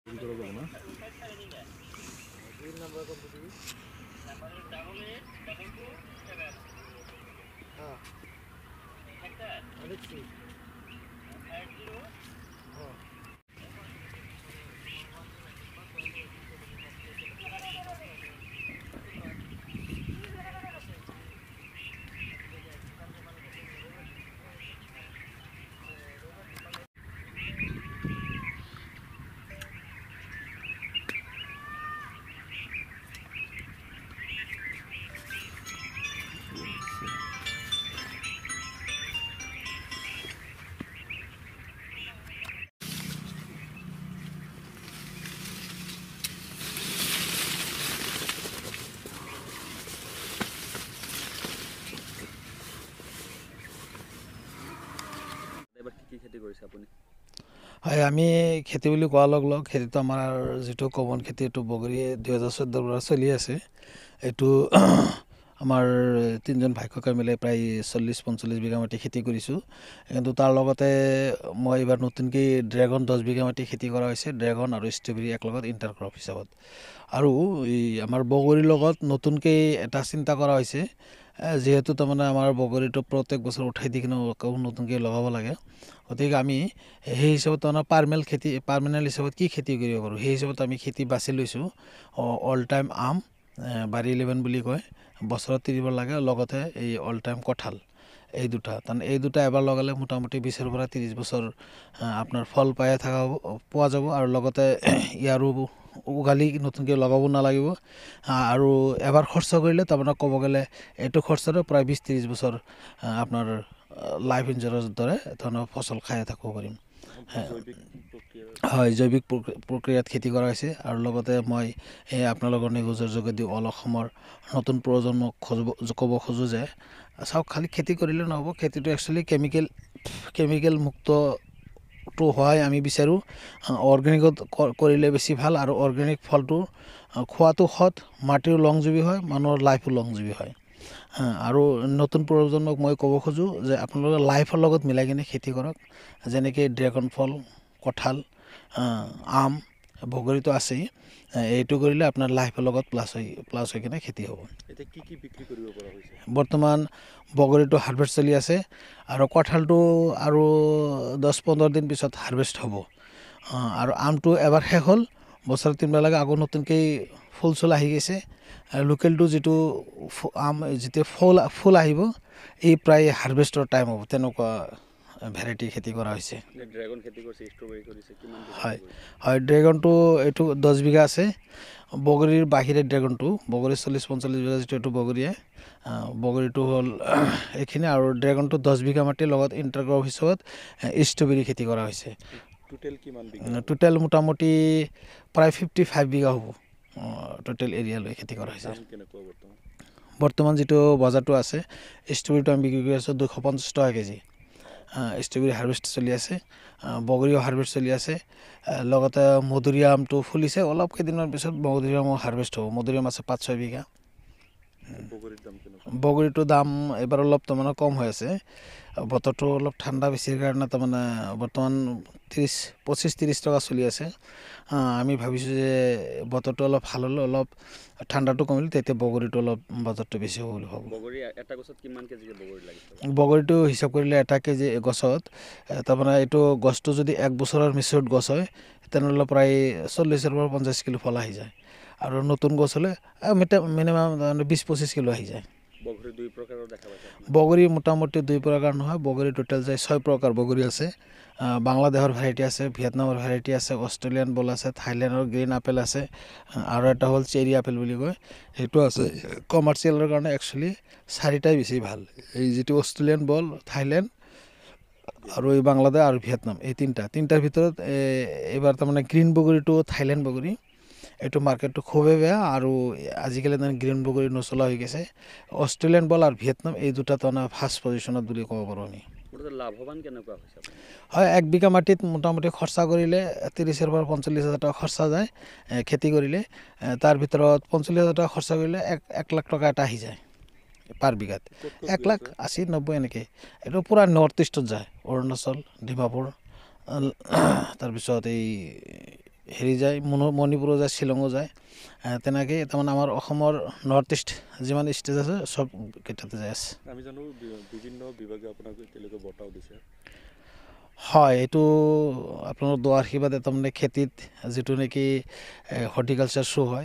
কৰা যাব না। এবাৰ কি কি খেতি কৰিছে আপুনি? হয়, আমি খেতি বুলি কোৱাৰ লগে লগে খেতিটো আমাৰ যিটো কমন খেতি, এইটো বগৰী 2014ৰ পৰা চলি আছে। এইটো আমাৰ তিনিজন ভাই ককাই মিলাই প্ৰায় 40-45 বিঘা মাটি খেতি কৰিছোঁ। কিন্তু তাৰ লগতে মই এইবাৰ নতুনকৈ ড্ৰেগন 10 বিঘা মাটি খেতি কৰা হৈছে, ড্ৰেগন আৰু ষ্ট্ৰবেৰী একেলগত ইণ্টাৰক্ৰপ হিচাপত। আৰু এই আমাৰ বগৰীৰ লগত নতুনকৈ এটা চিন্তা কৰা হৈছে, যিহেতু তাৰমানে আমাৰ বগৰীটো প্ৰত্যেক বছৰ উঠাই দি কিনে আকৌ নতুনকৈ লগাব লাগে, গতিকে আমি সেই হিচাপত তাৰমানে পাৰ্মেল খেতি, পাৰ্মানেণ্ট হিচাপত কি খেতি কৰিব পাৰোঁ সেই হিচাপত আমি খেতি বাছি লৈছোঁ। অল টাইম আম, বাৰী 11 বুলি কয়, বছৰত তিনিবাৰ লাগে, লগতে এই অল টাইম কঁঠাল, এই দুটা। তাৰমানে এই দুটা এবাৰ লগালে মোটামুটি 20ৰ পৰা 30 বছৰ আপোনাৰ ফল পায়ে থকা পোৱা যাব। আৰু লগতে ইয়াৰো উঘালি নতুনকৈ লগাব নালাগিব। আৰু এবাৰ খৰচ কৰিলে তাৰমানে ক'ব গ'লে এইটো খৰচৰে প্ৰায় 20-30 বছৰ আপোনাৰ লাইফ ইঞ্চুৰেঞ্চৰ দৰে ধৰণৰ ফচল খাই থাকিব পাৰিম। হয়, জৈৱিক প্ৰক্ৰিয়াত খেতি কৰা হৈছে। আৰু লগতে মই এই আপোনালোকৰ নিউজৰ যোগেদি অল অসমৰ নতুন প্ৰজন্মক ক'ব খোজোঁ যে চাওক, খালি খেতি কৰিলে নহ'ব, খেতিটো একচুৱেলি কেমিকেল মুক্তটো হোৱাই আমি বিচাৰোঁ। অৰ্গেনিকত কৰিলে বেছি ভাল। আৰু অৰ্গেনিক ফলটো খোৱাটো সৎ, মাটিও লংজীৱী হয়, মানুহৰ লাইফো লংজীৱী হয়। আৰু নতুন প্ৰজন্মক মই ক'ব খোজোঁ যে আপোনালোকে লাইফৰ লগত মিলাই কিনে খেতি কৰক, যেনেকৈ ড্ৰেগন ফল, কঁঠাল, আম, বগৰীটো আছেই। এইটো কৰিলে আপোনাৰ লাইফৰ লগত প্লাছ হৈ কিনে খেতি হ'ব। এতিয়া কি কি বিক্ৰী কৰিব পৰা হৈছে? বৰ্তমান বগৰীটো হাৰ্ভেষ্ট চলি আছে আৰু কঁঠালটো আৰু 10-15 দিন পিছত হাৰ্ভেষ্ট হ'ব। আৰু আমটো এবাৰ শেষ হ'ল, বছৰত তিনিবাৰ লাগে, আকৌ নতুনকৈ ফুল চুল আহি গৈছে। লোকেলটো যিটো আম যেতিয়া ফুল আহিব, এই প্ৰায় হাৰ্ভেষ্টৰ টাইম হ'ব, তেনেকুৱা ভেৰাইটি খেতি কৰা হৈছে। ড্ৰেগন খেতি কৰিছে, ষ্ট্ৰবেৰী কৰিছে, কিমান? হয় হয়, ড্ৰেগনটো এইটো 10 বিঘা আছে। বগৰীৰ বাহিৰে ড্ৰেগনটো, বগৰী 40-45 বিঘা যিটো, এইটো বগৰীয়ে, বগৰীটো হ'ল এইখিনি। আৰু ড্ৰেগনটো 10 বিঘা মাটিৰ লগত ইণ্টাৰক্ৰপ হিচাপত ষ্ট্ৰবেৰী খেতি কৰা হৈছে। টোটেল কিমান বিঘা? টোটেল মোটামুটি প্ৰায় 55 বিঘা হ'ব টোটেল এৰিয়া লৈ খেতি কৰা হৈছে। বৰ্তমান যিটো বজাৰটো আছে, ষ্ট্ৰবেৰীটো আমি বিক্ৰী কৰি আছোঁ 250 টকা কেজি। ষ্ট্ৰবেৰী হাৰ্ভেষ্ট চলি আছে, বগৰীও হাৰ্ভেষ্ট চলি আছে, লগতে মধুৰিআমটো ফুলিছে, অলপ কেইদিনমান পিছত মধুৰিআমো হাৰ্ভেষ্ট হ'ব। মধুৰিআম আছে 5-6 বিঘা। বগৰীটোৰ দাম এইবাৰ অলপ তাৰমানে কম হৈ আছে, বতৰটো অলপ ঠাণ্ডা বেছিৰ কাৰণে তাৰমানে বৰ্তমান 30, 25-30 টকা চলি আছে। আমি ভাবিছোঁ যে বতৰটো অলপ ভাল হ'লে, অলপ ঠাণ্ডাটো কমিলে তেতিয়া বগৰীটো অলপ বজাৰটো বেছি হ'ব বুলি ভাবোঁ। বগৰীটো হিচাপ কৰিলে এটা কেজি গছত, তাৰমানে এইটো গছটো যদি 1 বছৰৰ মিচিউৰ্ড গছ হয় তেনেহ'লে প্ৰায় 40ৰ পৰা 50 কিলো ফল আহি যায়। আৰু নতুন গছ হ'লে মিনিমাম 20-25 কিলো আহি যায়। বগৰী মোটামুটি 2 প্ৰকাৰ নহয়, বগৰী টোটেল যায় 6 প্ৰকাৰ বগৰী আছে। বাংলাদেশৰ ভেৰাইটি আছে, ভিয়েটনামৰ ভেৰাইটি আছে, অষ্ট্ৰেলিয়ান বল আছে, থাইলেণ্ডৰ গ্ৰীণ আপেল আছে, আৰু এটা হ'ল চেৰি আপেল বুলি কয়, সেইটো আছে। কমাৰ্চিয়েলৰ কাৰণে একচুৱেলি 4টাই বেছি ভাল, এই যিটো অষ্ট্ৰেলিয়ান বল, থাইলেণ্ড আৰু এই বাংলাদেশ আৰু ভিয়েটনাম, এই তিনিটাৰ ভিতৰত এইবাৰ তাৰমানে গ্ৰীণ বগৰীটো, থাইলেণ্ড বগৰী, এইটো মাৰ্কেটটো খুবেই বেয়া। আৰু আজিকালি তাৰমানে গ্ৰীণ বগৰী নচলা হৈ গৈছে। অষ্ট্ৰেলিয়ান বল আৰু ভিয়েটনাম এই দুটা তাৰমানে ফাৰ্ষ্ট পজিশ্যনত বুলি ক'ব পাৰোঁ আমি। লাভৱান কেনেকুৱা হৈছে? হয়, 1 বিঘা মাটিত মোটামুটি খৰচা কৰিলে 30ৰ পৰা 45 হাজাৰ টকা খৰচা যায় খেতি কৰিলে। তাৰ ভিতৰত 45 হাজাৰ টকা খৰচা কৰিলে 1 লাখ টকা এটা আহি যায় পাৰ বিঘাত, 1 লাখ 80-90 এনেকৈ। এইটো পূৰা নৰ্থ ইষ্টত যায়, অৰুণাচল, ডিমাপুৰ, তাৰপিছত এই হেৰি যায়, মণিপুৰো যায়, শ্বিলঙো যায়। তেনেকৈ তাৰমানে আমাৰ অসমৰ নৰ্থ ইষ্ট যিমান ষ্টেট আছে চব কেইটাতে যাই আছে। আমি জানো বিভিন্ন বিভাগে আপোনাক এতিয়ালৈকে বঁটাও দিছে। হয়, এইটো আপোনালোকৰ দোৱা আশীৰ্বাদে তাৰমানে খেতিত যিটো নেকি হৰ্টিকালচাৰ শ্ব' হয়।